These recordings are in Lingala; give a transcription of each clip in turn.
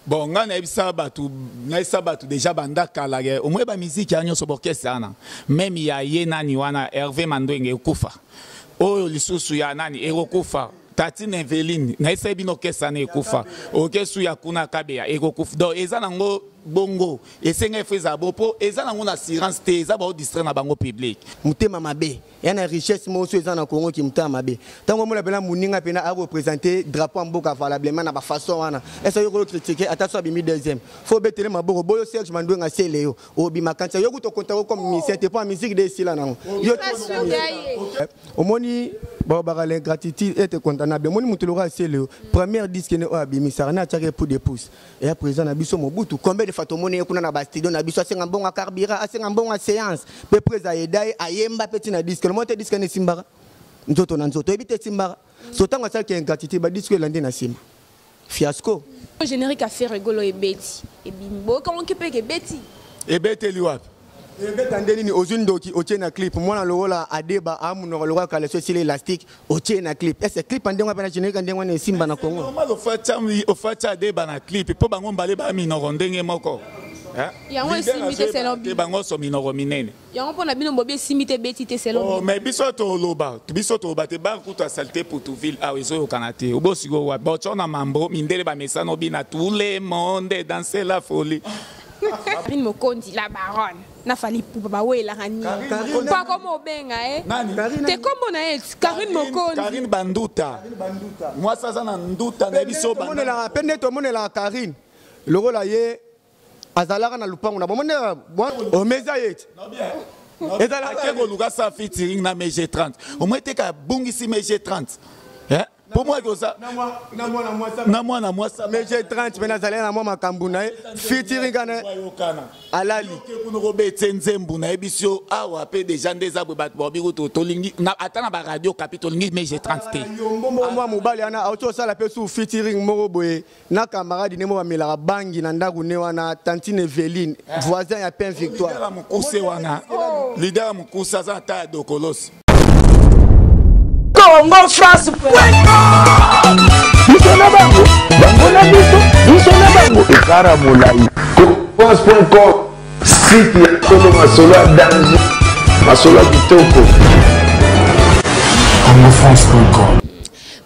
Bon, ngai nayebisa bato, nayebisa bato déjà banda kala ke omoi bamiziki ya nyonso, baorchestre wana, même ya ye nani wana, Hervé Mandwenge, ekufa. Oyo lisusu ya nani ekokufa, Tatine Eveline, nayebisa ye bino, orchestre wana ekufa, orchestre ya kuna Kabeya ekokufa. Donc eza nango bongo, esenga efo ezala bo mpo eza nango na assurance te, eza baodistraire na bango public. Motema mabe ya na richesse moko so eza na Congo, ki motema mabe. Ntango omona mpena moninga mpena areprésente drapeau ya mboka valablement na bafaçon wana, ese yo kolo critique, ata so abimi deuxième, fo obetele maboko boyo. Serge Mandwenga, sele yo obima kanisa yo kuta okontako comme musicien te, mpo ya musique de esila nango. Yo omoni balobaka l'ingratitude ete condamnable. Omoni moto lokola asele yo, première disque ne oyo abimisaka ne atiaka pou de pouce eya président na biso Mobutu. Combien de fois tomoni ye kuna na bastudio na biso, asenga mbongo ya carburant, asenga mbongo ya séance, mpe président ayeda ye, ayemba mpe ntina disque lomo te. Disque ne esimbaka nzoto na nzoto, oyebi te, esimbaka. So ntango asalaki ingratitude, badisque elandi na nsima fiasco. Générique affaire egolo ebeti, ebimi, boyokangoki mpe ebeti. Ebeteli wapi? Ebeta nde nini? Ozwi ndoki, otie na clip mwana lokola Adeba, amunoko lokola kaleso esili élastique, otie na clip. Ese clip ndenge wana, générique ndenge wana esimba na Congo? Normal, ofatia Adeba na clip mpo bango mbale baya minoko ndenge moko. Yango esimbi te selon bino? Bango so minoko minene. Yango mpo na bino bobi esimbi te, ebeti te selon? Oh, mais biso toloba, biso toloba te. Bar kutu asali Putuville awa ezoyokana te. Obo sikoyo wapi baotya na mambo mindele bamesana obina, tout le monde danse la folie. Karine Mokonzi la baronne na Fally Ipupa bawelaka nini? Mpo akoma obenga ye te, kombo na ye Karine Mokonzi. Karine Banduta, mwasi aza na nduta na biso. Mpe nde tomonelaka Karine lokola ye azalaka na lupango na bomone omeza ye ti. Ake koluka sa featuring na Mg 30, omoi teka abungisi Mg 30 mpo mwaki oza na mwana mwasi. Mg 30 mpe nazali na mwa makambo na ye, featuring kana alali. Kuna kobete nzembo nayebi so awa mpe déjà nde eza boye. Bato babi kutu tolingi ata na baradio kapi, tolingi Mg 30 te. Yombo mwa mobali wana auti osala mpe su featuring moko boye na camarade ne mo bamelaka bangi na ndako ne wana, tantine Eveline, voisin ya Pain Victoire. Leader ya mokuse wana, leader ya mokuse aza ata ya dokolosi. Congo France. Biso na bango, bango na biso, biso na bango, ekara molai. France.com, site ya solo, masolo ya danger, masolo ya kitoko. Congofrance.com.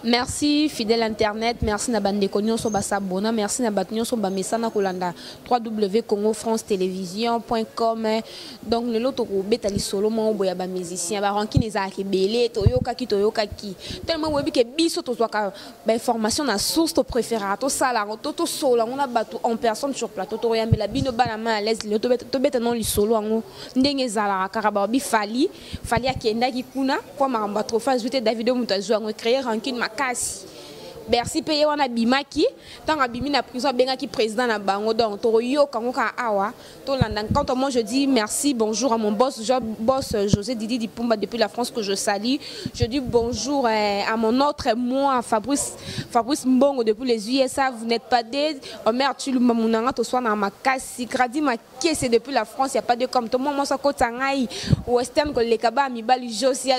Merci fidèle internet, merci na bandeko nyonso basabona, merci na bato nyonso bamesana kolanda www.congofrance-télévision.com. Donc lelo tokobeta lisolo moko boye ya bamusicien. Barancune ezalaka ebele, toyokaki, toyokaki tellement. Boyebi ke biso tozwaka bainformation na source, topréféraka tosala yango to tosolola yango na bato en personne sur plateau. Tokoyambela bino bana ma à l'aise. Lelo tobeta no lisolo yango ndenge ezalaka kaka. Babi Fally, Fally akendaki kuna mpo makambo ya trophée azwi te. Davido moto azwi yango, ecréer rancune makasi. Bercy mpe ye wana abimaki, ntango abimi na prison abengaki président na bango. Donc tokoyoka yango kaka awa, tolanda. Quant à moi, je dis merci, bonjour à mon boss, boss José Didi Dipumba depuis la France que je salue. Je dis bonjour à mon autre moi, Fabrice, Fabrice Mbongo depuis les USA. Vous n'êtes pas des Omer Chilumba Munanga toswa na makasi Gradi Makese depuis la France, y a pas de comme tout moi moi kota ngai Western koleka ba mibali Josia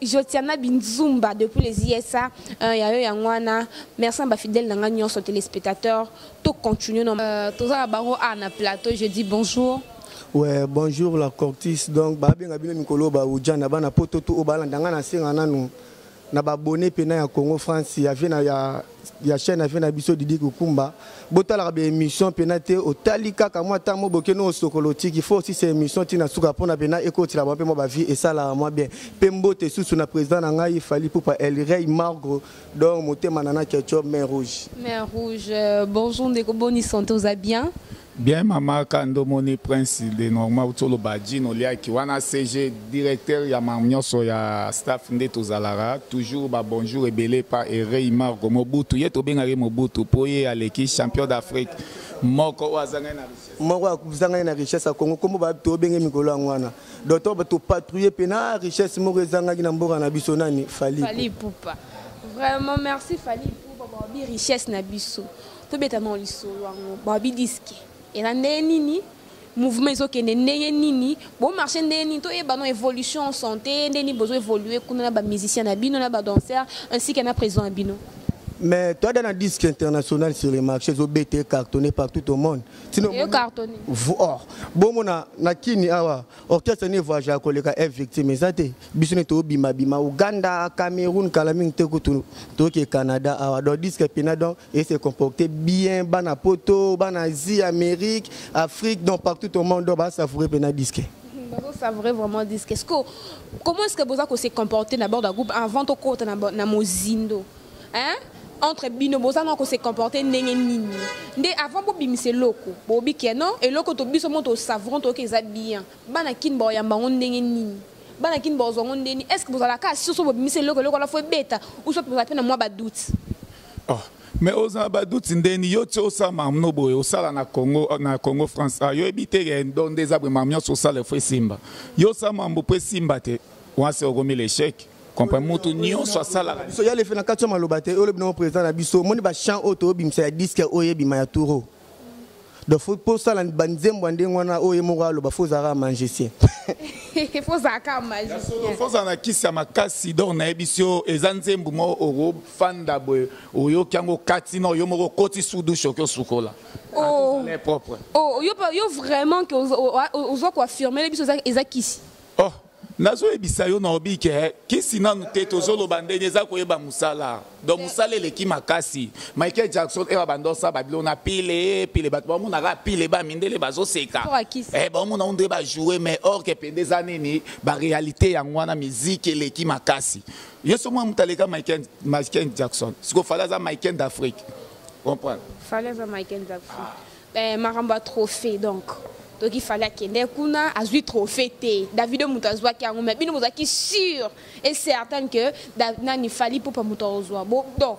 Jotiana Binzumba depuis les USA ya yo yango wana. Merci ba fidèle na nga nyonso téléspectateur. To continuer no toza na bango a na plateau. Je dis bonjour. Ouais, bonjour la Cortis. Donc babenga bino mikolo ba uja na bana poto to obalanda nga na senga nanu na babone pena ya Congo France ya vie na ya chaîne ya vie na biso Didi Kukumba. Botalaka ba émission pena te otali kaka mwa ntango bokende osokolo otiki. Faut aussi ces émission ntina suka mpona pena ekotila bango mpe mwa bavie esalaka mwa bien. Mpe mbote susu na président na ngai Fally Ipupa El Rey Margo, donc motema nana ketchup, main rouge. Main rouge. Bonjour ndeko, boni santé, oza bien? Bien mama Kando, moni prince de normal toloba Jino Liaki wana, CG, directeur ya makambo nyonso ya staff nde tozalaka toujours. Babonjour ebele pa Erei Marco Mobutu, ye tobengaki Mobutu mpo ye aleki champion d'Afrique moko oyo azangai na richesse. Moko azangai na richesse ya Congo, kombo tobenge mikolo yango wana. Donc to topatrouille mpena richesse moko ezangaki na mboka na biso, nani? Fally. Fally Ipupa, vraiment merci Fally Ipupa. Babi richesse na biso, tobeta na lisolo yango. Babi disque eza ndenge nini? Mouvement ezokende ndenge nini? Bomarche ndenge nini? Toyeba no évolution santé ndenge nini bozo évolue kuna na bamusicien na bino, na badanseur ainsi ke na président na bino. Mais toi, dans un disque international sur le marché, ezobete, cartonné partout au monde. Tino Eyo cartonné. Or bomona na kini awa, orchestre ni voyage ya koleka F Victime eza te. Biso ne tobimabima Uganda, Cameroun, kala mingi te, kutu toke Canada awa. Donc disque pena, donc et se comporter bien, bana poto, bana Asie, Amérique, Afrique, donc partout au monde, donc basavourer pena disque. Savourer vraiment disque. Est-ce que comment est-ce que boza ko se comporter d'abord dans groupe avant to kota na mozindo, hein? Entre bino boza na ko se comporter ndenge nini? Nde avant bo bimisa eloko, bo bike non, eloko to biso moto savouron to ke eza bien. Bana kin bo yamba ngo ndenge nini? Bana kin bo zongo ndeni? Est-ce que bozala ka soso bo bimisa eloko, eloko la fo beta ou soit boza pe na mwa ba doute? Oh, mais oza ba doute ndeni yo ti osala makambo boye, osala na Congo, na Congo France. Ah, yo yebi te ke ndo nde eza boye, makambo nyonso osala efo esimba. Yo osala makambo po esimba te, wana se okomi l'échec. Comprend mutu nyonso asalaka. So ya lefe na kati ya maloba te, oyo lobi na président na biso, omoni ba chant oyo toyobimisa ya disque oyo ebima ya turo. Donc faut po sala ba nzembo ya ndenge wana oyo ye moko aloba, faut ozalaka magicien. Faut ozalaka magicien. Faut ozala na kisi ya makasi. Donc nayebi si oyo eza nzembo moko okofanda boye, oyoki yango kati na yo moko, okoti sous douche, oki osukola. Oh. Eza propre. Oh, yo pa, yo vraiment que ozo ko affirmer biso eza kisi. Oh, nazoyebisa yo na obi ke kisi nanu te, tozoloba ndenge eza koyeba mosala. Donc mosala eleki makasi. Michael Jackson ewa bandosa babilo na pile pile, bato bamonaka pile, ba mindele bazoseka. Pour akisi. Eh, bamona nde ba jouer, mais or ke pende eza nini, ba réalité yango wana, musique eleki makasi. Ye so mwa moto aleka Michael Jackson. Siko Fally aza Michael d'Afrique. Comprendre? Fally aza Michael d'Afrique. Eh, makambo ya trophée donc. Donc il fallait akende kuna azwi trophée te. Davido moto azwaki yango, mais bino bozalaki sûr et certain que nani Fally Ipupa moto azwa. Bo, donc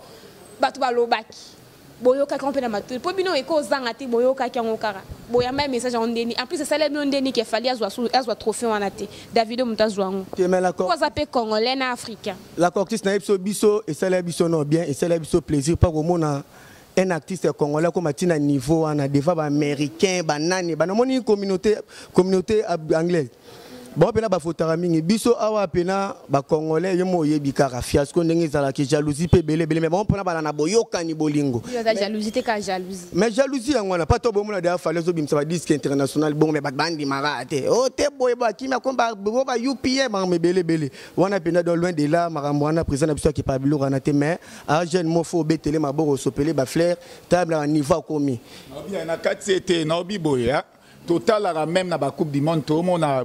bato balobaki. Boyokaki yango mpe na matoi. Po bino ekozanga te, boyokaki yango kaka. Boyamba ya message yango ndeni. En plus esali bino ndeni ke Fally azwa trophée wana te. Davido moto azwa yango. Te, mais la Po aza mpe congolais na africain. La cortise na biso, biso esali biso non bien, esali biso plaisir pa komona un artiste congolais comme atina niveau wana devant ba américain, ba nani, ba namoni communauté anglaise. Bon, pena ba fotaka mingi biso awa pena ba congolais yo mo yebi kaka fiasco ndenge ezalaki, jalousie pe belé belé, mais bon pena bala na boyokani bolingo. Yo za jalousie te ka jalousie. Mais jalousie yango wana pas to bomona da fallait zo bimisa ba disque international, bon mais ba bandi mara te. Oh te boye ba kimia comme ba bo ba UPM ba me belé belé. Wana pena do loin de là makambo wana président na biso ki pa biloko wana te, mais a jeune mo fo betele maboko sopele ba fleur table à niveau komi. Na na kati ete na obi boye, hein. Totalaka même na ba Coupe du monde, tout le monde a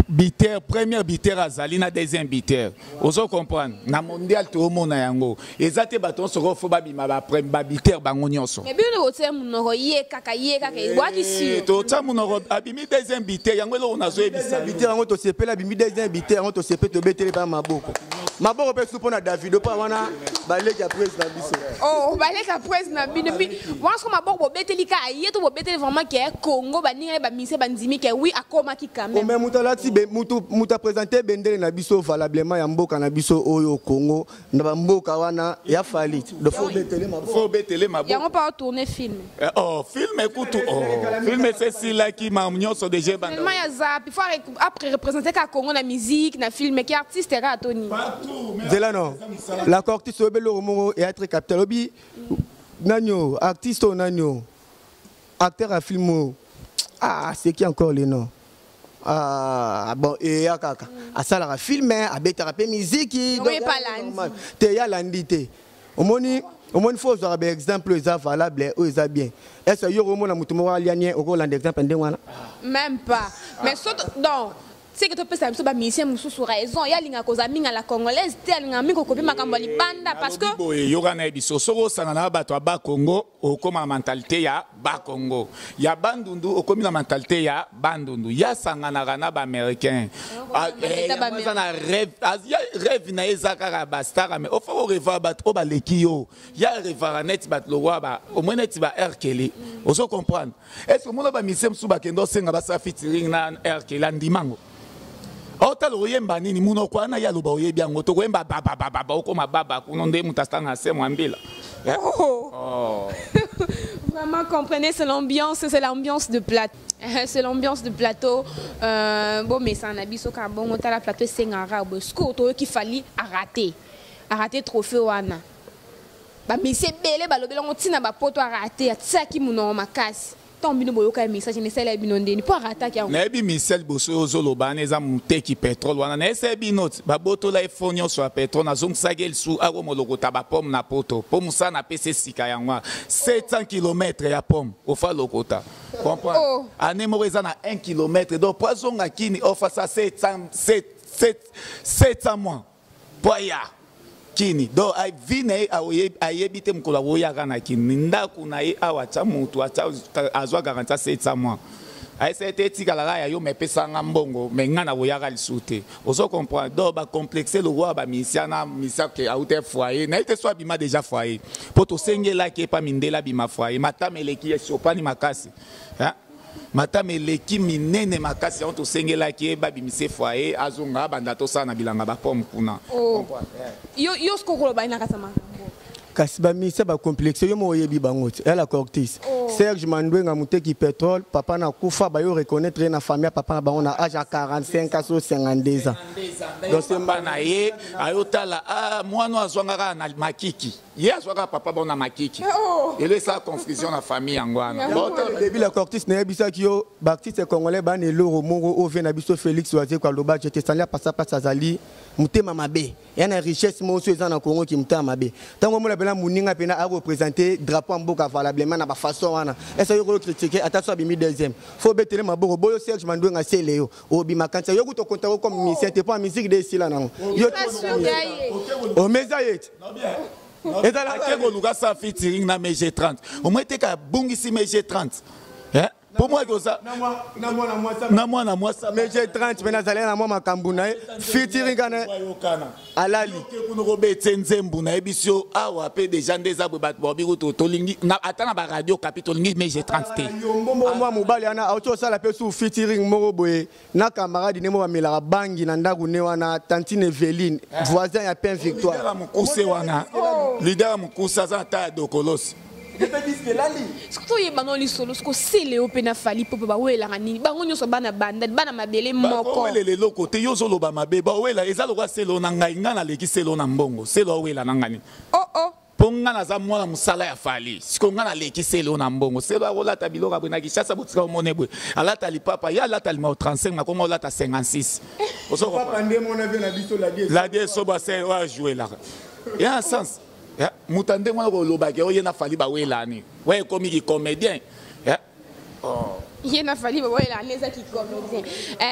buteur, premier buteur azali na deuxième buteur. Ozo comprendre? Na mondial tout le monde yango. Ezate bato soko fo babima ba premier ba buteur bango nyonso. Mais bino botia munoko ye kaka ye kaka, Eh, bwaki sûr. To tia munoko abimi deuxième buteur yango eloko nazo yebisa. Deuxième buteur yango to sepela abimi deuxième buteur yango to sepela to betele ba maboko. Maboko pe supo na Davido pa wana baleka presse na biso. Oh, baleka presse na bino bi. Wana so maboko bobeteli ka ye to bobeteli vraiment ke Congo ba ninga ba mise ba ndimi ke oui akomaki quand même. Mais mutu alati be mutu mutu a présenter bendele na biso valablement ya mboka na biso oyo Congo na ba mboka wana ya Fally. Donc faut betele maboko. Faut betele maboko. Yango pa tourner film. Eh, oh, film écoute, oh, film c'est si là qui m'a nyonso déjà banda. Tellement ya zap, il faut après représenter ka Congo na musique, na film qui artiste era Tony. Partout, mais Zela non. La cortise obelo mongo et être capital obi nanyo artiste nanyo acteur à film. Ah, c'est qui encore les noms? Ah, bon, et ya kaka. Asala film, abeta pe musique, Oui, donc, pas ya landi. normal. Te ya landi te. Omoni, omoni faut ozwaka ba exemple eza valable, oyo eza bien. Est-ce que yo omona mutu moko alia nie, okolanda exemple ndenge wana? Même pas. Mais surtout, donc, c'est que tu peux savoir ba musicien mususu raison, ya linga koza minga la congolaise, te alinga mingi kokopi makambo ya libanda parce que boye yoka na biso soko osanga na bato ya ba Congo okoma na mentalité ya ba Congo. Ya Bandundu okomi na mentalité ya Bandundu. Ya sanganaka na ba américain. Ah, Ah, mentalité eh, ya ba yango eza na rêve, ah, ya rêve na eza kaka ba star, mais au faut rêver bato oyo baleki yo. Ya rêvera net bato lokwa ba, au moins net ba R. Kelly. Ozo comprendre? Est-ce que mona ba musicien mosusu bakende osenga basala featuring na R. Kelly andimango? Otala oyemba nini munoko wana ya loba oyebi yango to koyemba ba ba ba ba ba okoma baba kuno nde mutu asanga se mwambila. Eh? Oh. Oh. Vraiment, comprenez, c'est l'ambiance, c'est l'ambiance de plateau. C'est l'ambiance de plateau. Bon, mais ça, on a biso ka bon, on la plateau, c'est un arabe. Sco, toi, qui fallait a raté. A raté trophée wana. Bamisi ebele balobeli yango ntina bapoto arate, atiaki monoko makasi. Ntango bino boyoka ye message, nesala ya bino ndeni mpo arataki yango? Nayebi misia liboso oyo ozoloba wana eza moteki pétrole wana. Nayesa bino ti babotola ye fo nyonso ya pétrole, nazongisaki ye lisusu akomolokota bapome na poto mpo mosala napesi esika yango wana 700 km ya pome ofa lokota, comprendre? Oh. Année moko eza na 1 km, donc po azonga kini ofasa 700 700 mois po aya kini. Donc vi na ye ayebi te mokolo akoyaka na kini, ndako na ye awa atya motu azwa garantie 700 mois, ayesa ete etikalaka ya yo, me epesanga mbongo, me ngai nakoyaka lisusu te. Ozo comprendre? Donc bacomplexe lokola bamisia na misia ke auta foyer naye te, so abima déjà foyer mpo tosengelaki epa mindele abima foyer, matama eleki, esopani makasi. Hein? Matama eleki minene makasi, yango tosengelaki ye babimise foyer, azonga abanda tosala na bilanga bapome kuna. Oh. Yo sikoyo koloba ye na kati ya makambo. Kasi bamisia bacomplexe, yo moko oyebi bango te. Ela Cortis. Oh. Serge Mandwenga, moteki pétrole, papa na kufa, bayo reconnaître ye na famille ya papa na bango na age ya 45 aso 52 ans. Donc c'est papa na ye ayotala, ah, mwana oyo azwanga kaka na makiki, ye azwaka papa bao na makiki. Oh. Elo esala confusion na famille yango wana. Yango. Bon, Début la Cortis, nayebisaki yo baartiste congolais bana eloko moko oyo vie na biso Félix Wazekwa aloba jete sali apasa place, azali motema mabe ya na richesse moko so eza na Congo ki motema mabe. Ntango omona mpena moninga mpena areprésente drapeau ya mboka valablement na bafaçon wana, ese yo koyo critique ata so abimi deuxième, fo obetele maboko boyo. Serge Mandwenga sele yo obima kanisa yo kuta okontako comme musicien te, mpo ya musique de esila nango yo. Basuka ye. Omeza ye te. Ake koluka sa featuring na mg 30, omoi teka abungisi mg 30. Eh? Mpo mwaki oza na mwana mwasi. Mg 30 mpe nazali na mwa makambo na ye featuring kana. Bayokana. Alali. Kuna kobete nzembo nayebisi yo awa mpe deja nde eza boye, bato babi kutu tolingi ata na baradio kapi tolingi mg 30 te. Yombo moko mwa mobali wana auti osala mpe su featuring moko boye na camarade ne mo bamelaka bangi na ndako ne wana, tantine Eveline, voisin ya Pain Leader Victoire. ya mokuse wana, leader ya mokuse aza na ta ya dokolosi. Soki toyeba no lisolo, soki osele yo mpe na Fally mpo mpe bawelaka nini, bango nyonso bana bandali, bana mabele moko. Bakowelela eloko te. Yo ozoloba mabe, bawela eza lokola selo na ngai, ngai naleki selo na mbongo, selo awela na ngai nini? Oh oh. Mpo ngai naza mwana mosala ya Fally, sikoyo ngai naleki selo na mbongo. Selo akolata biloko ya boye na Kinshasa, botika omone boye alata lipapa, ye alata limao 35, nakonga olata 56. Ozo papa nde mona vie na biso ladi. Ladi esobo ase oyo ajouelaka ya na sens. Ya, moto ya ndenge wana kolobaki oyo ye na Fally bawelani oyo ekomi kicomédien. Ya. Ye na Fally bawelaka nde eza kicomédien.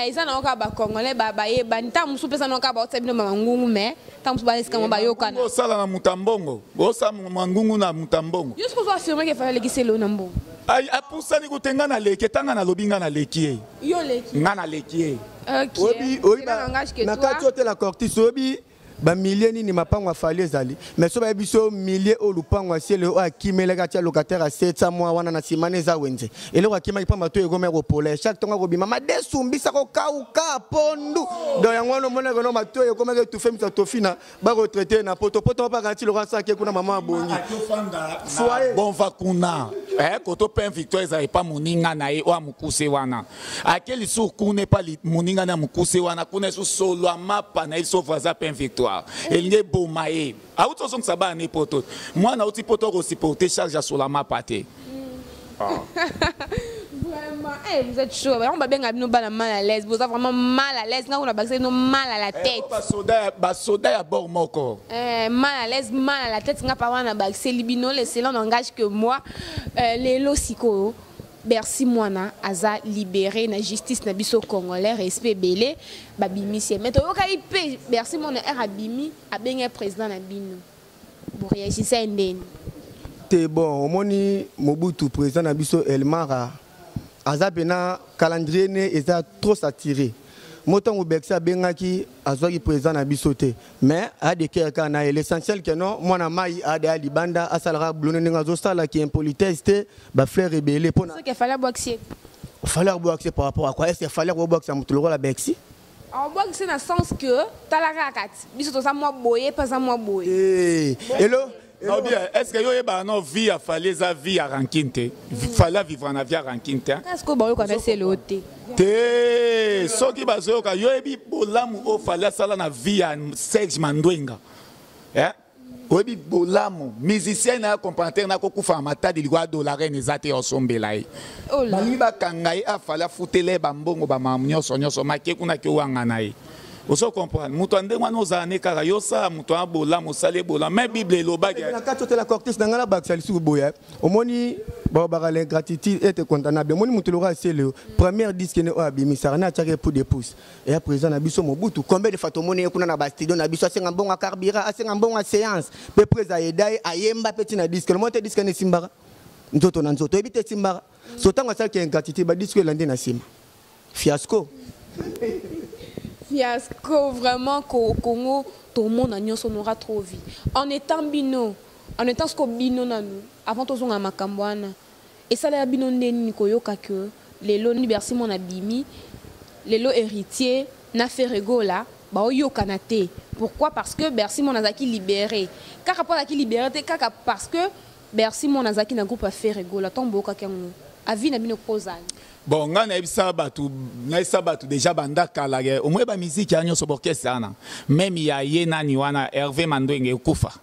Eza nango kaka bacongolais bayebani, ntango mosusu mpe eza nango kaka baotia bino bamangungu, mais ntango mosusu baesika mo bayokana. Osala na moto ya mbongo, osala mangungu na moto ya mbongo. Yo soki ozo affirme ke Fally aleki selo na mbongo? Ai, apusani kute, ngai naleki, eta ngai nalobi ngai naleki ye. Yo leki? Ngai naleki ye. Ok. Oyebi C'est le langage que na toi. Kati otela Cortis, oyebi bamilie nini mapango ya Fally ezali, mais so bayebi so milie oyo lupango ya siele oyo akimelaki atia locataire ya 700 mwa wana na nsima na eza wenze eloko akimaki pamba to ekoma ekopola chaque ntongo akobima madesu mbisa kokauka pondu. Donc yango wana omonaka no matoyi ekomaki etufe misa tofina bakotraite na poto poto mpaka nti lokola asaki kuna mama abongi. Akofanda Foyer. bon va kuna. Koto Pain Victoire ezala epa moninga na ye oyo amokuse wana, ake lisusu kuna epa moninga na ya mokuse wana, kuna esu solo ya mapa na ye so voisin Pain Victoire elingi eboma ye. Auti ozongisa bana ne poto, mwana auti poto akosupporte charge ya solo ya mapa te. Vraiment, eh, vous êtes chaud. Vraiment, babenga bino bana mal à l'aise. Vous êtes vraiment mal à l'aise. Nga kuna bakisa bino mal à la tête. Basoda ya bord moko. Mal à l'aise, mal à la tête. Nga pa wana bakiseli bino, le cela n'engage que moi. Lelo sikoyo Bercy Mwana aza libéré na justice na biso congolais, respect belé babimisi. Mais toyoka ipe Bercy Mwana er abimi abenge président na bino. Vous réagissez ndeni? Te, bon, omoni Mobutu président na biso Elmara aza pena calendrier ne eza trop saturé. Mo ntango Bercy abengaki azwaki président na biso te, mais adekere kaka na ye. L'essentiel ke non, mwana mai ade ya libanda asalaka bulone ndenge azosalaki impolitesse te, bafleur ebele mpona Ce qu'il fallait boxer. Fallait boxer par rapport à quoi? Est-ce qu'il fallait boxer moto lokola Bercy? En boxe na sens que talaka kati biso toza mwa boye, pas mwa boye. Eh, hello. Non, bien, est-ce que yo yeba no vie ya Fally eza vie ya rancune te? Fally vivre na vie ya rancune te, hein? Est-ce que bayoka na selo te? Te, soki bazoyoka, yo yebi bolamu oyo Fally asala na vie ya Serge Mandwenga. Hein? Oyebi bolamu musicien na ya comprendre na kokufa na matadi likolo ya dollarene eza te osombela ye. Oh là. Balingi bakanga ye, afali afutela ye bambongo bamakambo nyonso nyonso make kuna ke owanga na ye. Ozo comprendre moto ya ndenge wana ozala ne kaka yo osala moto ya bolamu, osali ye bolamu, mais Bible elobaki na kati otela cortis na ngai nabakisa lisusu boye. Omoni balobaka l'ingratitude ete condamnable. Omoni moto lokola Celeo, première disque ne oyo abimisaka ne atiaka ye pou de pouce eya président na biso Mobutu. Combien de fois tomoni ye kuna na bastudio na biso, asenga mbongo ya carburant, asenga mbongo ya séance, mpe président ayeda ye, ayemba mpe ntina disque. Omoni te disque wana esimbaka nzoto na nzoto, oyebi te esimbaka. So ntango asalaki ingratitude, badisque elandi na nsima fiasco. Fiasco vraiment. Au Congo, tout le monde a on aura trop vie. En étant bino, en étant ce que bino nanu, avant tozonga makambo wana, esalela bino nde nini koyoka que lelo ni Bercy mona bimi, lelo héritier na Ferre Gola baoyokana te? Pourquoi? Parce que Bercy mona azalaki libéré kaka mpo azalaki libéré te, kaka parce que Bercy mona azalaki na groupe ya Ferre Gola. Ntango boyokaki yango, avis na bino kozala? Bon, ngai nayebisa bato, nayebisa bato déjà banda kala ke omoi bamiziki ya nyonso, baorchestre wana, même ya ye nani wana Hervé Mandwenge ekufa,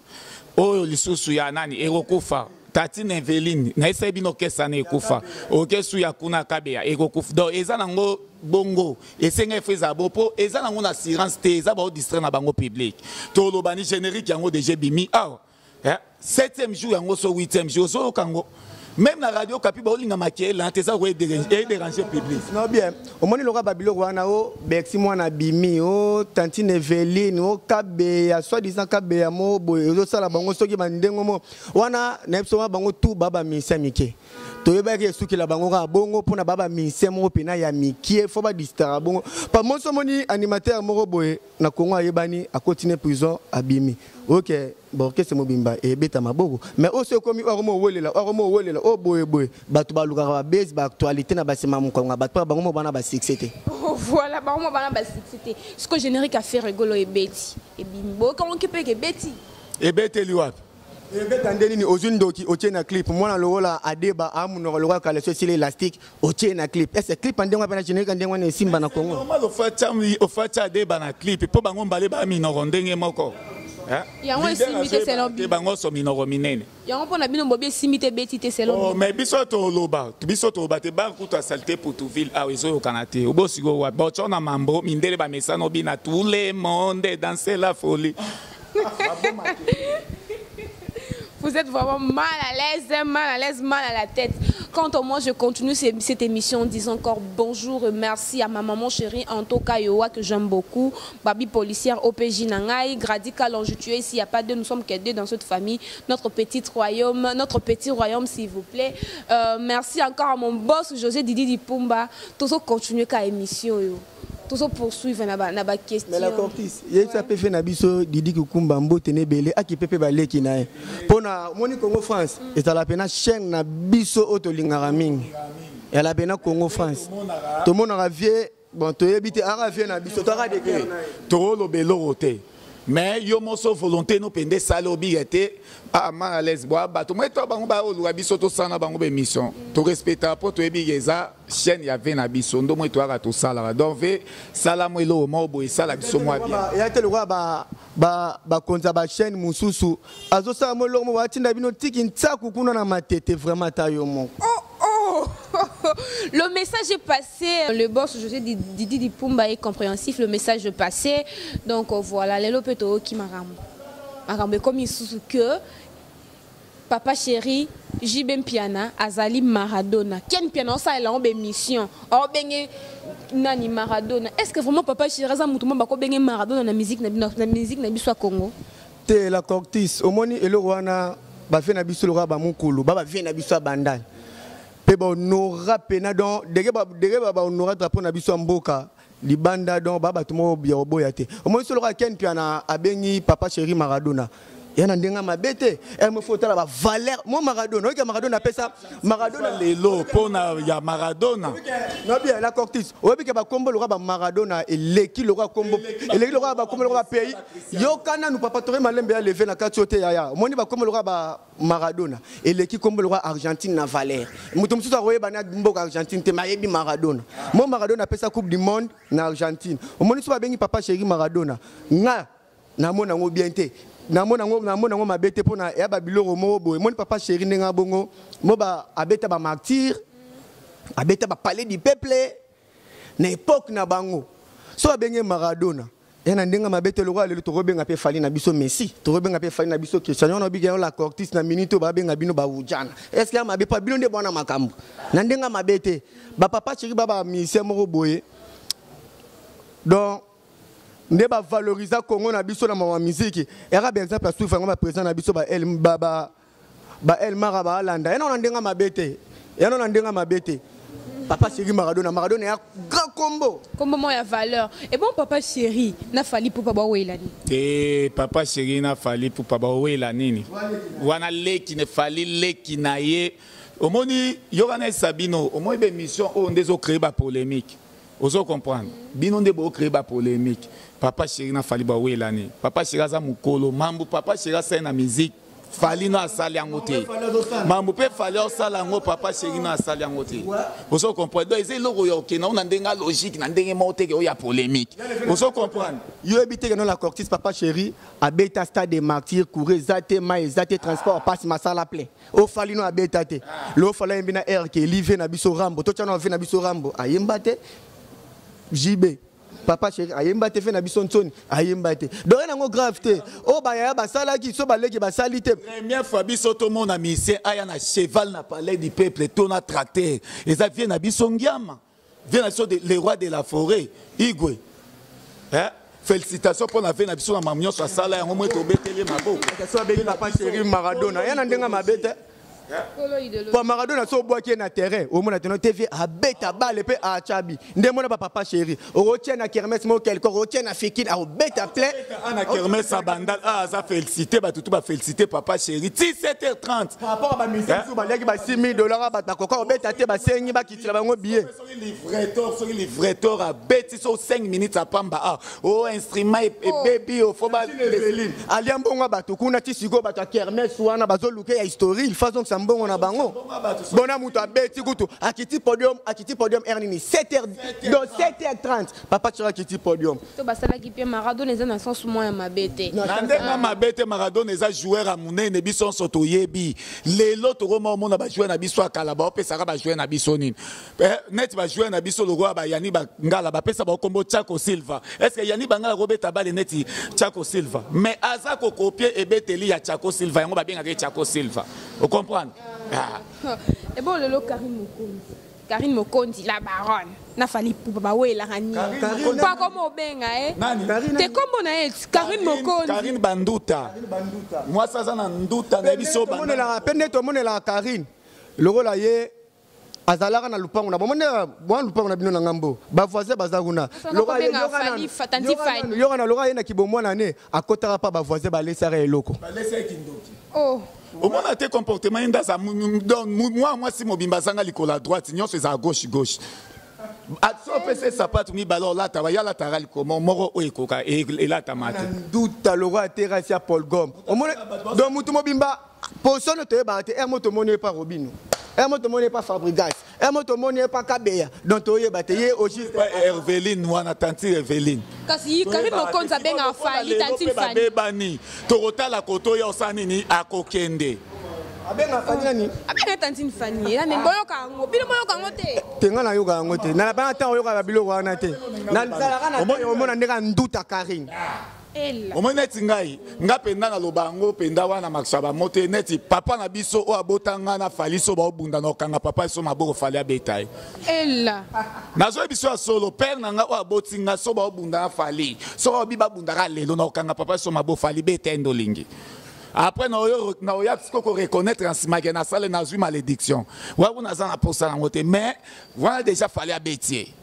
oyo lisusu ya nani ekokufa, Tatine Eveline, nayebisa ye bino orchestre wana ekufa, orchestre ya kuna Kabeya ekokufa. Donc eza nango bongo, esenga efo ezala bo mpo eza nango na assurance te, eza baodistraire na bango public. Toloba ni générique yango déjà ebimi awa. Eh, septième jour yango so huitième jour ozoyoka yango même na radio Kapi, baolinga makele na te, eza koedéranger public. Non, bien, omoni lokola babiloko wana o Bercy mwana bimi, o tantine Eveline, o Kabeya, soi disant Kabeya mo boye, ezosala bango soki bandengo mo wana. Nayebi so wana bango tu ba bamisia mike, toyebaki esukela bango kaka bongo mpona ba bamisia moko mpena ya mike, fo badistara bongo pa moso. Omoni animateur moko boye na Congo ayebani, akoti ne prison, abimi, ok, baorchestre mobimba ebeta maboko. Mais oyo so ekomi oyo akoma owelela, oyo akoma owelela, oyo boye boye, bato balukaka babase baactualité na basima mokongo ya bato mpo bango mo bana basuccès te. Oh, voilà, bango bana basuccès te. Siko générique ya Ferre Gola ebeti, ebimi, boyokangoki mpe ke ebeti? Ebeteli wapi? Ebeta nde nini? Ozwi ndoki, otie na clip mwana lokola Adeba, amunoko lokola kaleso esili élastique, otie na clip. Ese clip ya ndenge wana mpe na générique ya ndenge wana esimba na Congo? Normal, ofatia Adeba na clip mpo bango mbale baya minoko ndenge moko. Eh? Yango Leader esimbi te azoyeba selon te bino. Bango so minoko minene. Yango mpo na bino bobi esimbi te, ebeti te selon Oh, bino. Mais biso toloba, biso toloba te, bankutu asalité Putuville awa ezoyokana te. Obo sikoyo wapi botyo na mambo mindele bamesana obina, tout le monde danse la folie. Vous êtes vraiment mal à l'aise, hein, mal à l'aise, mal à la tête. Quant à moi, je continue cette émission en disant encore bonjour et merci à ma maman chérie, Anto Kayoa, que j'aime beaucoup, Babi policière, OPJ Nangai, Gradi Kalonge, tu es ici, il n'y a pas deux, nous sommes que deux dans cette famille, notre petit royaume, notre petit royaume, s'il vous plaît. Merci encore à mon boss, José Didi Dipumba. Toujours continuer qu'à émission, yo. Toujours poursuivre na ba question. Mais la Cortis, yebisa mpe fe na biso Didi Kukumba mbote na ebele, akipe mpe baleki na ye mpo na omoni Congo France ezala mpena chaîne na biso oyo tolingaka mingi, ezala mpena Congo France, tomonaka vie. Bon, toyebi te aka vie na biso toaka deke. Toloba eloko te, mais yo moso volonté no mpenza esali obika te. Ah, mal à l'aise bwa bato moi to bango baoluka biso tosala na bango bémission, torespectaka mpo toyebi ke eza chaîne ya ve na biso ndo moi toyaka tosalaka. Donc ve sala mo eloko moko boye esala biso mwa bien. Eya te lokola bakonzi ya bachaîne mosusu azosala mo eloko moko, batinda bino tiki ntsaku kuna na Matete, vraiment ata yo moko. Oh, le message est passé. Le boss José Didi Dipumba est compréhensif. Le message est passé. Donc voilà, lelo pe toyoki makambo. Makambo comme sous que papa chéri JB Mpiana azali Maradona. Ken Mpiana osala en mission. O benge nani Maradona. Est-ce que vraiment papa chéri aza mutu mo bako benge Maradona na musique na biso ya Congo? Te, la Cortis, omoni eloko wana, bavie na biso lokola bamokolo ba bavie na biso ya Bandal mpe bahonora pena, donc deke bahonora drapeau na biso ya mboka libanda, donc ba bato moko ya koboya te. Omoni so lokola Ken Mpiana abengi papa chéri Maradona, ya na ndenge mabe te, mo fo otala bavaleur mo Maradona, oyoki Maradona apesa Maradona. Lelo mpona ya Maradona. No bien, la Cortis, oyebi ke bakombo lokola bamaradona eleki lokola kombo, eleki lokola bakombo lokola bapays. Yoka nanu papa Tore Malembe ya leve na kati oyo te yaya. Omoni bakombo lokola ba Maradona eleki kombo lokola Argentine na valeur. Moto mosusu akoyeba na mboka Argentine te, mais ayebi Maradona. Mo Maradona apesa Coupe du monde na Argentine. Omoni so babengi papa chéri Maradona, nga namona yango bien te. Namona yango, namona yango mabe te mpona ya babiloko moko boye. Moni papa chéri ndenge abongo mo ba abeta bamartyr, abeta bapalais du peuple na époque na bango. So abenge Maradona ya na ndenge mabe te. Lokola lelo tokobenga mpe Fally na biso Messi, tokobenga mpe Fally na biso Cristiano. Wana obiki yango la cortise na minute oyo babenga bino bawujana. Est ce que ya mabe mpo bino nde bwana makambo na ndenge mabe te? Bapapa chéri ba bamusicien moko boye, donc nde bavalorisa Congo na biso na mama miziki. Yaka ba exemple asufa yango, baprésident na biso ba el ba ba ba El Mara baalanda ye na ndenge mabe te, ya na ndenge mabe te. Papa chéri Maradona, Maradona ya grand combo. Kombo moko ya valeur. Et bon, papa chéri na Fally Ipupa bawela nini? Te, papa chéri na Fally Ipupa bawela nini? Wana leki ne Fally, leki na ye. Omoni, yoka na esabino, omoni baémission oyo nde ezocréer bapolémique. Ozo comprendre, bino nde bocréer bapolémique. Papa chéri na Fally bawela nini? Papa chéri aza mokolo mambu. Papa chéri asali na musique, Fally no asali yango te. Mambu mpe Fally osala yango, papa chéri no asali yango te. Ozo comprendre? Donc eza eloko ya okende na ndenge ya logique, na ndenge moko teke oyo ya polémique. Ozo comprendre? Yo yebi te ke no la cortise, papa chéri abeta stade de martyr, courant eza te, mai eza te, transport pasi, masala plein. Ofali no abeta te. Lo Fally ayembi na air ke elive na biso Rambo, totya na ove na biso Rambo ayemba te. JB, papa chéri ayemba te. Fe na biso Ntsoni ayemba te. Donc ye nango grave te. Oyo bayaya basalaki so, baleki basali te. Première fois biso tomona musicien aya na cheval na palais du peuple to na tracteur, eza vie na biso Ngiama, vie na biso le roi de la forêt Igwe, hein? Félicitation mpo na vie na biso na mamu nyonso asala yango. Mwe tobeteli maboko. So abengi papa chéri Maradona, ye na ndenge mabe te. Po Maradona so obwaki ye na terrain, omona teno tv abeta bale mpe achabi. Nde mona bapapa chéri okotia na kermesse moko quelque, okotia na Fikine, akobeta plein. Ana kermesse ya Bandal a aza félicité, bato tu bafélicité papa chéri ti 7h30. Par rapport a bamusicien mosusu baliaki ba 6 000 dollars, bato bakoka kobeta te, basengi bakitila bango billet. Soki livretor abeti so 5 minutes apamba, a o instrument ebebi, ofo. Alia mbongo ya bato kuna ti sikoyo. Bato ya kermesse wana bazoluka ya historie, il faut azongisa mbongo na bango. Bona moto abeti kutu akiti podium, akiti podium heure nini? 7 h, donc 7 h 30 papa chéri akiti podium. To basalaki mpe Maradona eza na sens moko ya mabe te. Na ndenge mabe te. Maradona eza joueur ya monene, biso nyonso toyebi. Lelo tokoma omona bajoueur na biso ya kala baopesaka bajoueur na biso nini, neti bajoueur na biso lokola bayani Bangala, bapesa bakombo Tiako Silva. Est ce que Yani Bangala kobeta bale neti Tiako Silva? Mais aza kocopier ebeteli ya Tiako Silva, yango babengaka ye Tiako Silva. Ocomprendre? Ah. Ebo lelo Karine Mokonzi, Karine Mokonzi la baronne na Fally Ipupa bawelaka nini? Mpo akoma obenga ye te, kombo na ye Karine Mokonzi. Karine Banduta, mwasi aza na nduta na biso. Mpe nde tomonelaka Karine lokola ye azalaka na lupango na bomoni mwa lupango na bino na ngambo, bavoisin baza kuna. Yoka na lokola ye na kibomwana ne akotaka mpa bavoisin, balesaka eloko. Omona te comportement ye nde aza mwa mwasi mobimba, azanga likolo ya droite, nyonso ezala gauche gauche. So opesa sapatu mibale olata, baya alataka likolo moko oyo ekoka elatama te. Nduta lokola terasi ya Paul Gom. Donc mutu mobimba position toyebaka te. Ere mo tomoni ye pa Robino, ere mo tomoni ye pa Fabrigas, ere mo tomoni ye pa Kabeya, donc toyeba te ye au juste. Herveline wana, tantine Eveline. Kasi Karine Mokonzi abengaka Fally tantine Fani. Babebani, tokotala koto ya osala nini, akokende. Abenga Fally nani? Abenga tantine Fani. Eza nde boyoka yango, bino boyoka yango te. Te, nga nayoka yango te. Nalabana ntango oyoka babiloko wana te. Nazalaka na omona ndenge nduta Karine. Omoni neti ngai, nga mpenza naloba yango mpenza wana makisa bamo te. Neti papa na biso oyo abota nga na Fally, so baobunda na okanga papa so maboko, Fally abeta ye. Ela. Nazoyebi biso ya solo, père na nga oyo aboti nga, so baobunda na Fally, so baobi babundaka lelo, na okanga papa so maboko, Fally beta ye nde olingi. Après na oya siko koreconnaître na nsima ke nasale, nazwi malédiction waku, naza na posa yango te. Mais wana déjà Fally abeti ye.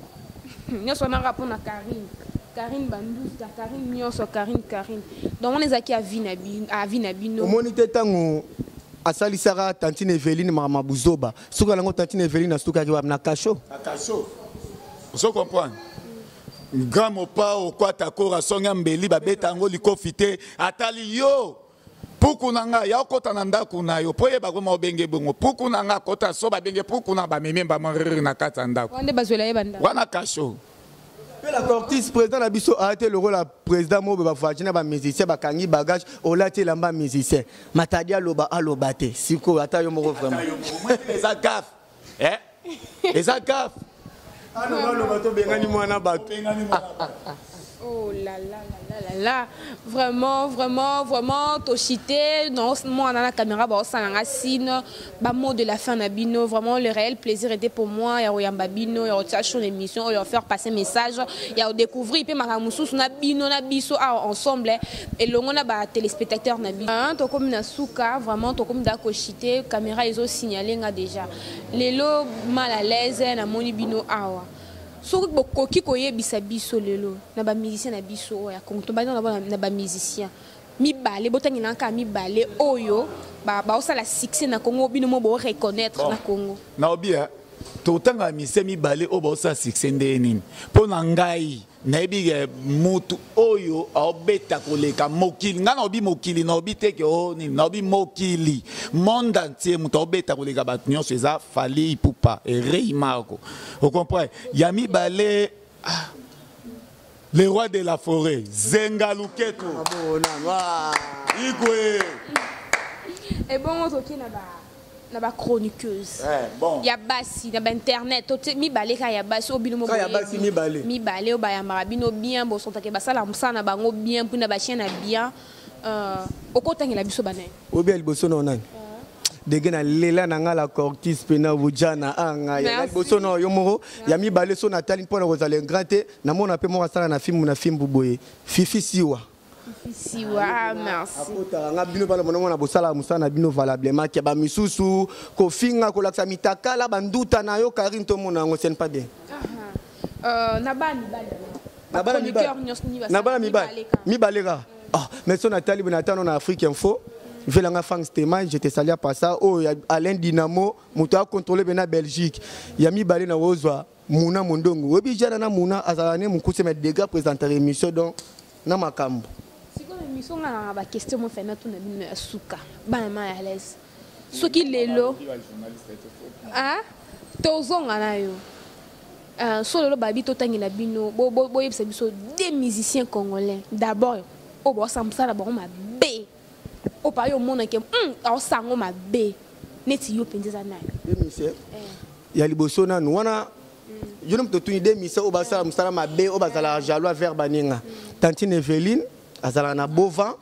Nyonso wana kaka mpona Karine, Karine Banduta, Karine nyonso, Karine, Karine. Donc wana ezalaki avi na bino. Omoni te ntango asalisaka tantine Eveline makambo buzoba, soki alango tantine Eveline asukaki wapi? Na kasho. Na kasho. Ozo comprendre? Grand mopa okwata kora songi ya mbeli, babeta yango likofi te. Atali yo puku na ngai ya okota na ndako na yo mpo oyeba koma obenge bongo puku na ngai akota, so babenge puku na bamemi mbama na kati ya ndako. Wana nde bazwela ye bandako. Wana kasho. Mpe Mpe la Cortis, président na biso ayate lokola président moko boye, bavoyage na bamusicien, bakangi bagage, olati elamba musicien, Matadi aloba aloba te. Sikoyo ata yo moko vraiment. Eza gaffe, eh? Eza gaffe. Aloba aloba, tobengani mwana bato. Oh là là là là là là. Vraiment, vraiment, vraiment, toshité. Non, moi, dans la caméra, bah, ça n'a signe. Bah, mot de la fin, na bino. Vraiment, le réel plaisir était pour moi. Ya oyamba bino, ya otia sur l'émission, ya faire passer message, ya découvrir, puis maramusu, na bino, na biso, ah, ensemble. Et l'on a bah, téléspectateurs na bino. Hein, to comme na souka, vraiment, to comme da koshité, caméra, ils ont signalé nga déjà. Lelo mal à l'aise, na moni bino awa. Soki bokoki koyebisa biso lelo na bamusicien na biso oyo ya Congo, tobandi na bamusicien mibale, botangela kaka mibale oyo baosala succès na Congo, bino mo boreconnaître na Congo. Naobi totanga musicien mibale oyo baosala succès nde nini? Mpo na ngai, nayebi motu oyo aobeta koleka mokili. Ngai naobi mokili, naobi teke o nini, naobi mokili, monde entier. Moto aobeta koleka bato nyonso eza Fally Ipupa, Erei Marco, ocomprend? Ya mibale, ah, le roi de la forêt, Zenga Luketo. Igwe. Ebongo toki na ba chroniqueuse. Eh, bon. Ya basi na ba internet, tote mibale ka ya basi oyo bino mo Ka ya basi mibale. Mibale oyo bayambaka bino bien, bosantake basala mosala na bango bien, mpona bachien na bien, okotangela biso banaye? Obi ya liboso na nani? Dege na lela na nga la Cortis mpe na Bujana anga ya Merci. liboso na yo moko. Ya mibale, so natali mpona kozala ingrat te, namona mpe moko asala na fimbu na fimbu boye, Fifi Siwa. Siwa, ah, merci. Akotaka nga bino bana monongo na bosala mosala na bino valablement ke bamisusu kofinga, kolakisa mitakala banduta na yo Karine, tomona yango, ce n'est pas bien. Na bana mibale. Na bana mibale. Chroniqueur nyonso ni Na bana mibale. Mibale kaka. Mibale kaka. Ah, mais so natali boye, natano na Afrique Info, velanga Frank Steman, je te salue pas ça. Oyo ya Alain Dynamo, moto acontrôle be na Belgique. Ya mibale na ozwa Muna Mondongo, oyebi jana na Muna azala ne mokuse, mais dégâts présenter émission donc na makambo. Sikoyo émission nga na baquestion mo fena tuna bino ya suka, bana ma ya l'aise. Soki lelo, ah, tozonga na yo. So lelo babi totangela bino, boyebisa biso des musiciens congolais d'abord oyo baosala mosala bango mabe, oyo pa yo omonake aosango mabe neti yo mpenza eza nani? Deux musiciens ya liboso nanu wana, yo no moto otuni deux musiciens oyo basala mosala mabe, oyo bazalaka jaloux vers baninga. Tantine Eveline azalaka na Bovan.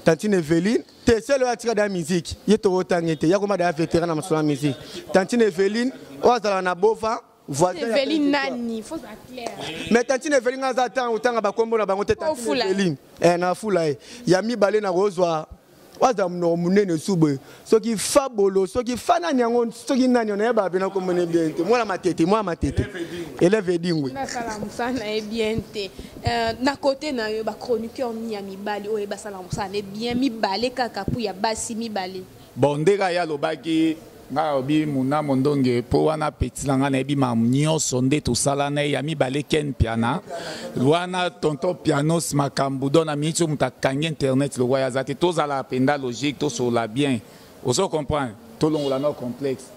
Tantine Eveline te, sele oyo atika da musique, ye tokotangi te, ya koma da vétéran na masolo ya musique. Tantine Eveline oyo azalaka na Bovan, voisin ya Eveline Petite. Nani, faut ça clair. Mais tantine Eveline aza ata otanga bakombo na bango te. Tantine Ofula. Eveline, na fula ye. Ya mibale na kozwa waza monoko monene su boye, soki Fabolo, soki fa nani yango, soki nani, nayeba mpe nakomona bien te. Mwana Matete, mwana Matete, élève Edingwe. Basala mosala na ye bien te. Na côté na yo, bachroniqueur ni ya mibali oyo basala mosala na ye bien, mibale kaka, mpo ya basi mibale. Bon, ndenge ye alobaki, ngai alobi Muna Mondonge, mpo wana peti na ngai, nayebi makambo nyonso nde tosala na ye. Ya mibale, Ken Piana wana, tonton Pianos, makambo don na miniti oyo moto akangi internet lokwa ye aza te. Tozala mpenza logique, tosolola bien, ozo comprendre, tolongola no complexe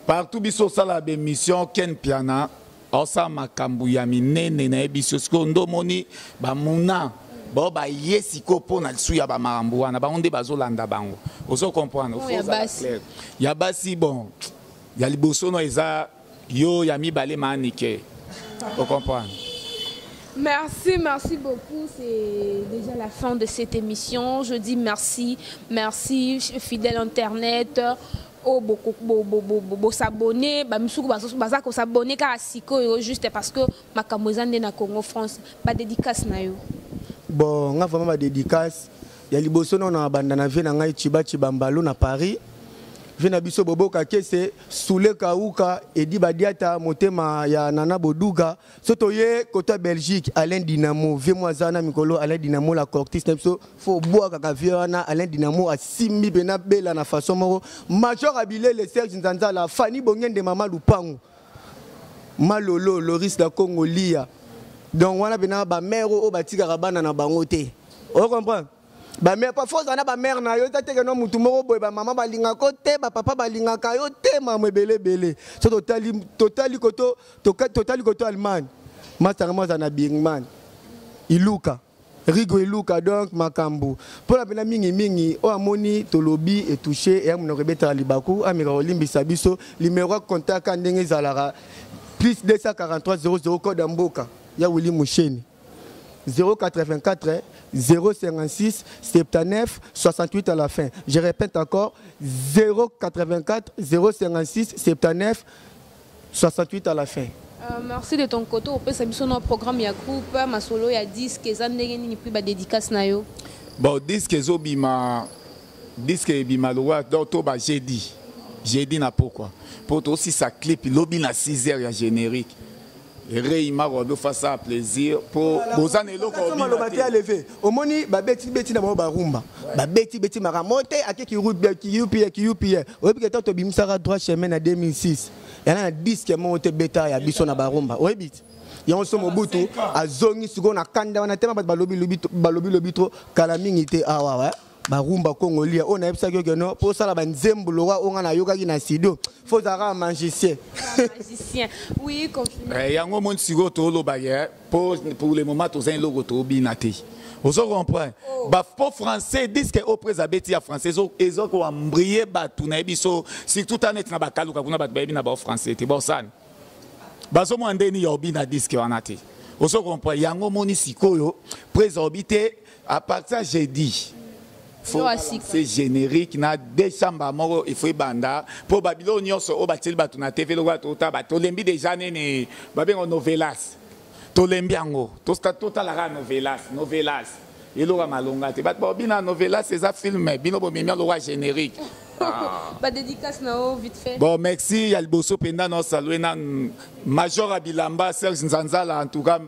partout. Biso osala baémission, Ken Piana aosala makambo ya minene, nayebi so. Sikoyo nde omoni bamuna bao baye sikoyo mpo na lisu ya bamakambo wana, bango nde bazolanda bango, ozo comprendre? Oh, ya Faut ozala basi. clair. Ya basi, bon, ya liboso no eza yo, ya mibale maanike, ocomprendre? Merci, merci beaucoup. C'est déjà la fin de cette émission. Je dis merci, merci, fidèle internet. Oh, beaucoup, bo, bo, bo, bo, bo, s'abonner, ba misuku baza ko s'abonner kaka sikoyo juste parce que makambo eza nde na Congo France, ba dédicace na yo. Bon, nga vraiment ba dédicace ya liboso no na banda na vie na ngai Chiba Chibambalo na Paris, vie na biso Boboka Kese, Soule Kauka, Edi Badiata, motema ya Nana Boduga. So toye kota Belgique, Alain Dynamo, vie moi zana mikolo Alain Dynamo, la Cortis na biso, faut boire kaka vie wana Alain Dynamo asimbi bena bela na façon moko. Major Abilele, Serge Nzanzala, Fanny Bongende, Mama Lupangu, Malolo, Loris la Congo Lia. Donc wana bena ba mère oyo batikaka bana na bango te. O comprendre? Ba mère pas force na ba mère na yo eza te ke no mutu moko boye, ba mama balingaka te, ba papa balingaka yo te, mama ebele ebele. So totali totali koto totali koto Allemagne. Masanga moko aza na Birman Iluka Rigo Iluka. Donc makambo mpona mpena mingimingi oyo amoni tolobi etouche eya monoko ebetaka libaku, ameka kolimbisa biso. Numéro ya contact ndenge ezalaka: plus 243 00, code ya mboka ya Willy Musheni, 084 056 79 68 à la fin. Je répète encore: 084 056 79 68 à la fin. Merci de ton côté. Opesa biso na programme ya groupe, masolo ya disque eza ndenge nini, puis badédicace na yo. Bon, disque ezobima, disque ebima lokwa donc to ba jeudi, jeudi na pokwa, mpo tosisa clip lobi na 6 heures ya générique. Reima robi ofasa plaisir mpo boza na eloko. Maloba te aleve omoni babeti-beti na bango, barumba babeti-beti makambo te, ake kiyupie kiyupie. Oyebi ke to tobimisaka Droit Chemin na 2006, yana na disque moko te beta ya biso na barumba. Oyebi te yango so Mobutu azongi sikoyo na kanda wana tema bato balobi lobi to kala mingi te awa barumba kongolia oyo nayebisaki yo keno mpo osala banzembo lokwa oyo nga nayokaki na studio, fo ozalaka magicien. Magicien, oui, continue. Yango omoni sikoyo toloba ye po pour le moment toza eloko tobina te, ozo comprendre? Bapo français, disque oyo mpo eza beti ya français, ezo koambrie bato nayebi so, surtout ta neti na bakaluka kuna, bato bayebi na bao français te, bosani bazomona ndeni ya obina disque wana te, ozo comprendre? Yango omoni sikoyo mpo eza obi te, à partir ya jeudi faut c'est générique na deux chambres moko, il faut ebanda mpo babiloko nyonso oyo batieli bato na TV lokola tota tolembi déjà nini babenga novelas, tolembi yango, totalaka novelas. Novelas eloko ya malonga te, bato babina novelas eza film, bino bomemi lokola générique. Badédicace na yo vite fait. Bon, merci. Ya liboso mpenza na osalue na major ya bilamba Serge Nzanzala. En tout cas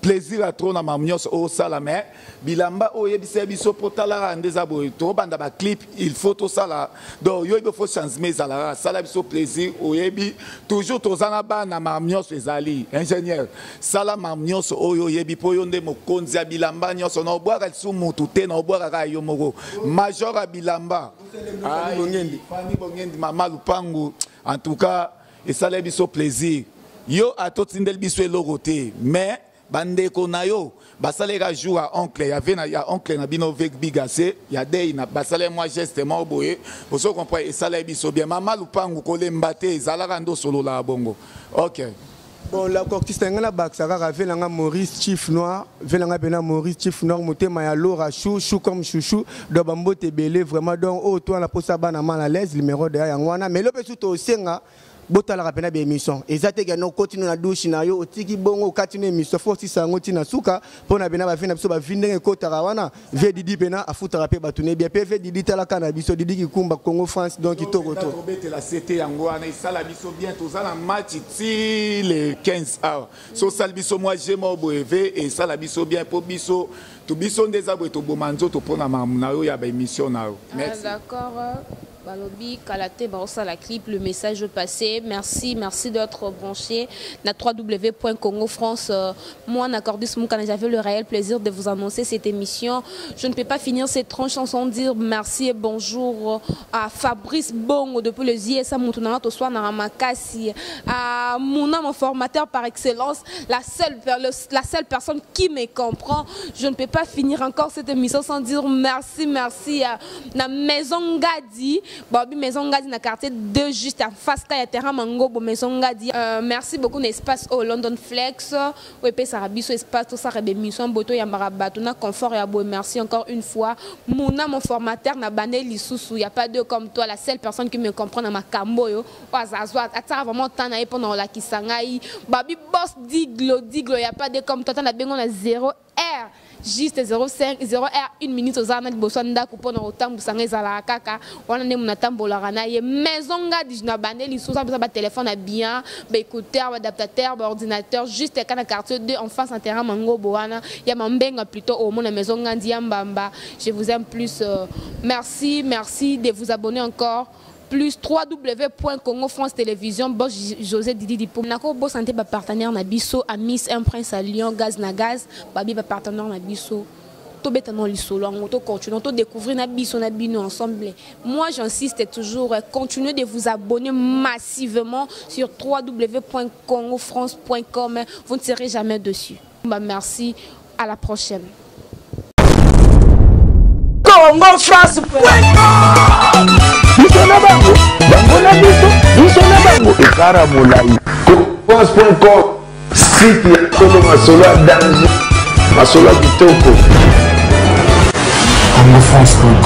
plaisir ya trop na mamu nyonso oyo osala, mais bilamba oyo oyebisa biso mpo talaka nde eza boye, tobanda baclip, il faut tosala. Donc yo oyebi, faut changement ezalaka, sala biso plaisir. Oyebi toujours toza na bana, mamu nyonso ezali ingénieur, sala mamu nyonso oyo oyebi mpo yo nde mokonzi ya bilamba nyonso. Na obwaka lisusu mutu te, na obwaka kaka yo moko, major ya bilamba Fani Bongendi, mama Lupangu. En tout cas esala biso plaisir, yo atotindeli biso eloko te, mais bandeko na yo basalaka jour ya oncle ya ve ya oncle na bino ve bigase ya dei na basalaki mwa geste moko boye, ozo comprendre? Esalaki biso bien. Mama Lupangu, kolemba te, ezalaka nde osololaka bongo. Ok. Bon, la cortiste ngai nabakisa kaka ve nanga Maurice Chief Noir, ve nanga mpena Maurice Chief Noir, motema ya Lora, chou chou comme chouchou. Donc bambote ebele vraiment. Donc oyo to wana mposa bana mal à l'aise, numéro deya yango wana. Mais lo mpe su tosenga botalaka mpena baémission, eza te kende okoti no na douche na yo, otiki bongo, okati no émission, fo osisa yango ntina suka mpo na pena bavi na biso, bavi ndenge ekotaka wana. Ve Didi mpena afutaka mpe bato ne bien mpe ve Didi, talaka na biso Didi Kikumba, Congo France. Donc kitoko to tobetela sete yango wana, esala biso bien. Toza na match ti le 15 awa, so osali biso mwa je moko boye ve, esala biso bien mpo biso to biso nde eza boye, toboma nzoto mpona makambo na yo ya baémission na yo. Merci. Ah, d'accord. Balobi Kalate Barossa la clip, le message passé. Merci, merci d'être branché na www.congo France. Moi, Nacordis Moukana, j'avais le réel plaisir de vous annoncer cette émission. Je ne peux pas finir cette tranche sans dire merci et bonjour à Fabrice Bongo depuis les ISA Moutounana Toswa Naramakasi, à mon homme formateur par excellence, la seule personne qui me comprend. Je ne peux pas finir encore cette émission sans dire merci, merci à la maison Ngadi. Babi maison Ngadi na quartier 2, juste en face ya terrain Mangobo, maison Ngadi. Merci beaucoup l'espace au London Flex oyo epesaka biso espace tosala bémission boto yambaka bato na confort ya boye. Merci encore une fois Muna, mon formateur na bande lisusu, y a pas deux comme toi, la seule personne qui me comprend na makambo oyo, oyo azazwa ataka vraiment temps na ye mpona kolakisa ngai. Babi boss Diglo Diglo, y a pas deux comme toi, ta na bengo na 0 R juste 05 0 R 1 minute, oza na liboso ya ndako mpona kotambusa ngai, ezalaka kaka wana nde mona atambolaka na ye. Maison Ngadi na bande lisusu apesa batelefone ya bien, baécouteur, baadaptateur, baordinateur, juste eka na quartier 2 en face na terrain Mangobo wana ya Mambenga plutôt, omona maison Ngandi ya Mbamba. Je vous aime plus. Merci, merci de vous abonner encore plus www.congo France Télévision, boss José Didi Dipo. Nako boss santé ba partenaire na biso, Amis un prince à Lyon, gaz na gaz, babi ba partenaire na biso. Tobeta na lisolo yango, tocontinue todécouvrir na biso na bino ensemble. Moi, j'insiste toujours, continuez de vous abonner massivement sur www.congofrance.com. Vous ne serez jamais déçus. Bah, merci, à la prochaine. Congo France. Biso na bango, bango na biso, biso na bango ekara molai. France.com, site ya solo, masolo ya danger, masolo ya kitoko. congofrance.com.